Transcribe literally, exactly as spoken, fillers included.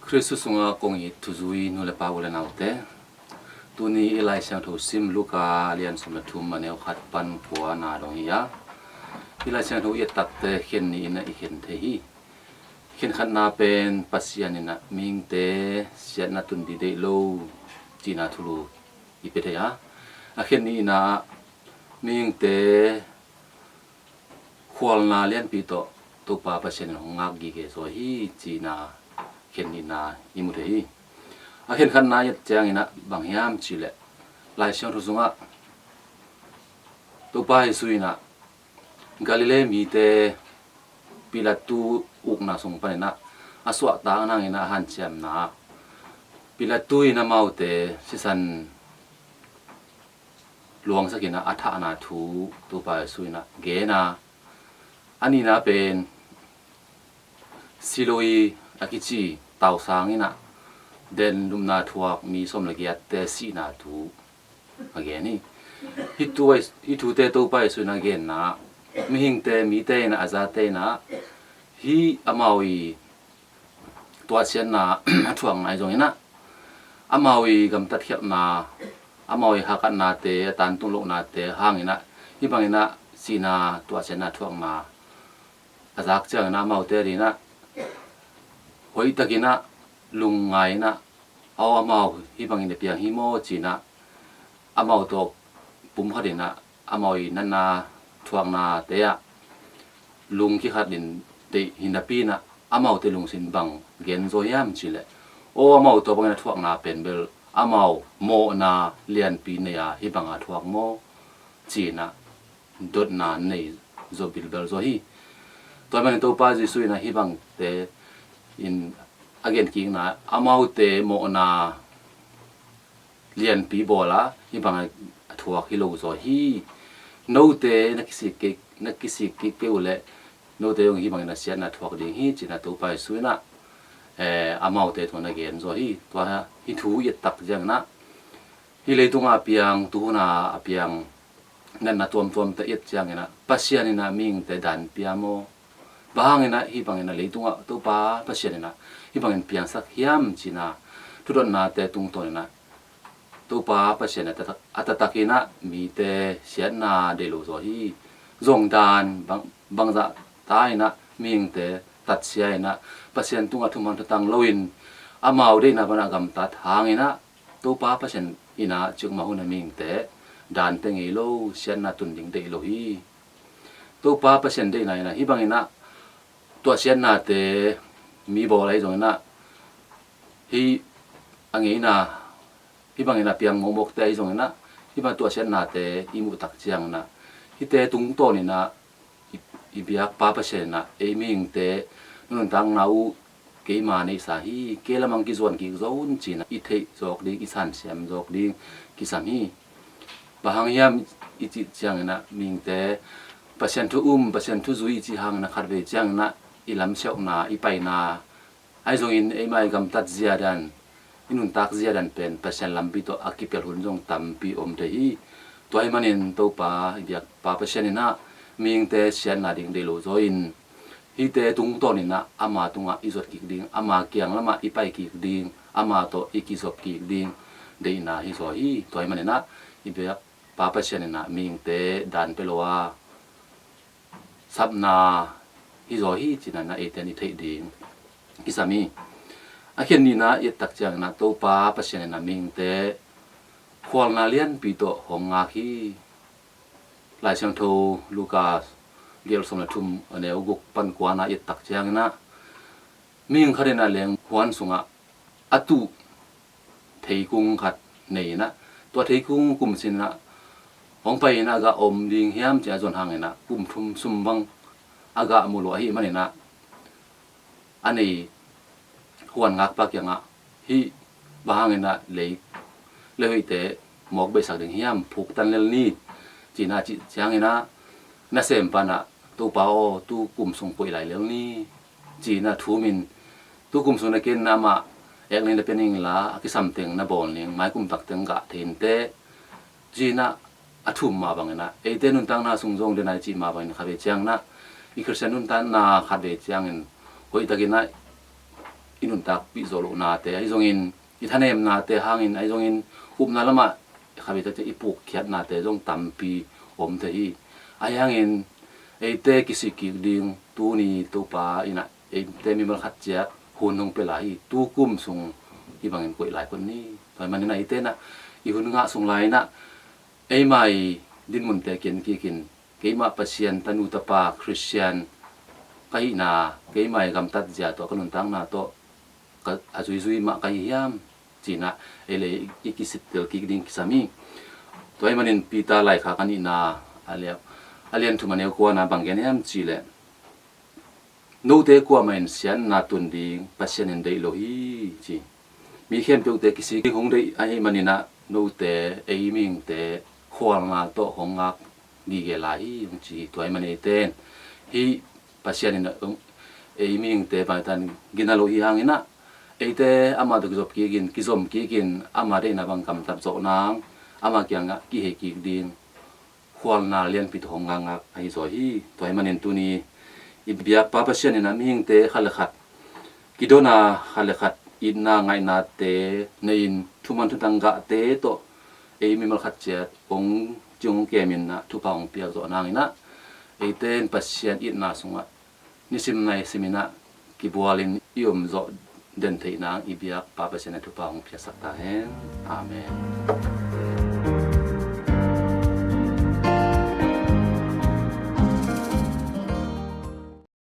Khristu sungah kong it thuzui nu le pa, u le naute, tuni i Lai Siangtho sim Luka lian sawm le thum, a neu khat pan kua na dong hi a, i Lai Siangtho i et takte khen nih in ah i khen thei hi. Khen khatna pen Pasian in ah mihingte siatna tun ding deih lo cihna thulu i pia thei a, a khen nihna ah mihingte khualna lianpi tawh Topa Pasian in hong ngak gige zaw hi cihna khen nihna i mu thei hi. A khen khatna i et ciangin ah bang hiam cih leh, Lai Siangtho sungah Topa Jesu in ah Galilee mite Pilatu ukna sung panin ah a suahtak nangin ah a hanciamna ah Pilatu in amaute sisan luangsakin ah a thahna thu Topa Jesu in ah gen a, a nihna pen Siloe a kici tausang in ah den lupna thuak mi sawm le giatte sihna thu a gen hi. Hih thu, hih thute Topa Jesu in a genna ah mihingte, mite in ah, a zate in ah hih amau i tuahsiatna a thuakna ahi zongin ah, amau i gamtat khialhna, amau i hakatnate, a tantung lohnate hangin ah hih bangin ah sihna, tuahsiatna a thuakna a zak ciangin ah amaute adingin ah hoihtakin ah lungngai in ah, aw, amau hih bangin a piang hi maw ci-in ah amau tawh pumkhatin ah amau i natna thuaknate ah lungkikhatin deih hi napi in ah amaute lungsim bang gen zaw hiam cih leh, aw, amau tawh bangin a thuakna pen bel amau mawhna lianpi nei a hih bang a thuak maw ci-in ah dotna nei zaw bilbel zaw hi. Tua ahih manin Topa Jesu in ah hih bangte in a genkikna, amaute mawhna lianpi bawl a hih bang a thuak hi lo zaw hi. Note na kisik kik, na kisik kik kei uh leh note zong hih bangin a siatna thuak ding hi ci-in ah Topa Jesu in ah, eh, amaute tungah a gen zaw hi. Tua hih thu i et tak ciangin ah hih leitungah a piang, tuhuna a piang natna tuamtuamte i et ciangin ah Pasian in ah mihingte daan pia maw? Bang hangin ah hih bangin ah leitungah Topa Pasian in ah hih bangin piangsak hiam ci-in ah thudotnate tungtawnin ah Topa Pasian a taktak, a taktakin ah mite siatna deih lo zaw hi. Zong daan bang, bangzah ta in ah mihingte tatsia in ah Pasian tungah thuman thutang loin amau deihna bangin a gamtat hangin ah Topa Pasian in ah cikmah hun a mihingte daante ngei lo, siatna tun ding deih lo hi. Topa Pasian deihna in ah hih bangin ah tuahsiatnate mi bawl ahi zongin ah, hih a ngeina, hih bangin a piang mawkmawkte ahi zongin ah, hih bang tuahsiatnate i muh tak ciangin ah hihte tungtawnin ah i, i biak Pa Pasian in ah ei mihingte na nuntakna uh keima neihsa hi, kei lamang kizuan kik zaw un ci-in ah i theih zawk ding, i sansiam zawk ding kisam hi. Bang hang hiam i cih ciangin ah mihingte Pasian thu um, Pasian thu zui i cih hangin ah khatvei ciangin ah i lamsiauhna, i paina ahi zongin eima i gamtat zia dan, i nuntak zia dan pen Pasian lampi tawh a kipelh hun zong tampi om thei hi. Tua ahih manin Topa i biak Pa Pasian in ah mihingte siatna ding deih lo zaw in, hihte tungtawnin ah ama tungah i zuat kik ding, ama kiang lamah i pai kik ding, ama tawh i kizop kik ding deihna hi zaw hi. Tua ahih manin ah i biak Pa Pasian in ah mihingte daan pia lo a, sapna hi zaw hi ci-in ah eite in i theih ding kisam hi. A khen nihna i et tak ciangin ah Topa Pasian in ah mihingte khualna lianpi tawh hong ngak hi. Lai Siangtho Luka gel sawm le thum, a neu guk pan kua na i et tak ciangin ah mihing khat in ah lenghuan sungah a tuh theikung khat nei in ah, tua theikung kum sin ah hong pai in ah a gah om ding hiam ci-in a zuan hangin ah kum thum sung bang a gah mu lua ahih manin ah a nei huan ngakpa kiangah, hih bang hangin ah lei, leihoihte mawk beihsak ding hiam, phuktan lel ni ci-in ah cih ciangin ah nasem pa in ah, Topa aw, tu kum sung koih lai lel ni ci-in ah thumin, tu kum sung na ken in ah amah ek ning na pia ning la, a kisam teng na bawl ning, mai kum tak teng gah thei inteh ci-in ah a thum mah bangin ah, eite nuntakna sung zong den a i cih mah bangin khatvei ciangin ah i Khristian nuntakna khatvei ciangin hoihtakin ah i nuntakpih zawh lohnate, ahi zongin i thanemnate hangin, ahi zongin upna lamah khatvei tete i pukkhiatnate zong tampi om thei hi. Ahi hangin eite kisik kik ding tuni Topa in ah eite mimal khat ciat hun hong pia lai hi. Tu kum sung hih bangin koih lai phot ni. Tua ahih manin ah eite in ah i hun ngah sung lai in ah eima i dinmunte kian kikin, keimah Pasian tanu tapa Khristian ka hihna, keima i gamtat zia tawh ka nuntakna tawh ka, a zuizui mah ka hi hiam, ci-in ah ei le ei i kisittel kik ding kisam hi. Tua ahih manin Peter laikhak a nihna a lian, a lian thum a neu kuana bang gen hiam cih leh, note kuamah in siatna tun ding Pasian in deih lo hi, ci. Mi khempeuhte kisik ding hong deih ahih manin ah note ei mihingte khualna tawh hong ngak gige lai hi, hong ci hi. Tua ahih manin eite in hih Pasian in ei mihingte bangtan gina lo hi hangin ah eite amah tawh kizop kikin, kizom kikin, ama deihna bang gamtat zawh nang, ama kiangah kihei kik ding khualna lianpi tawh hong ngakngak ahi zaw hi. Tua ahih manin tuni i biak Pa Pasian in ah mihingte khat le khat kidona, khat le khat itna ngaihnate nei-in, thuman thutang gahte tawh ei mimal khat ciat hong cing hong kemin ah thupha hong piak zawh nangin ah eite in Pasian itna sungah nisim naisim in ah kibualin i om zawh den theih nang i biak Pa Pasian in thupha hong piaksak ta hen. Amen.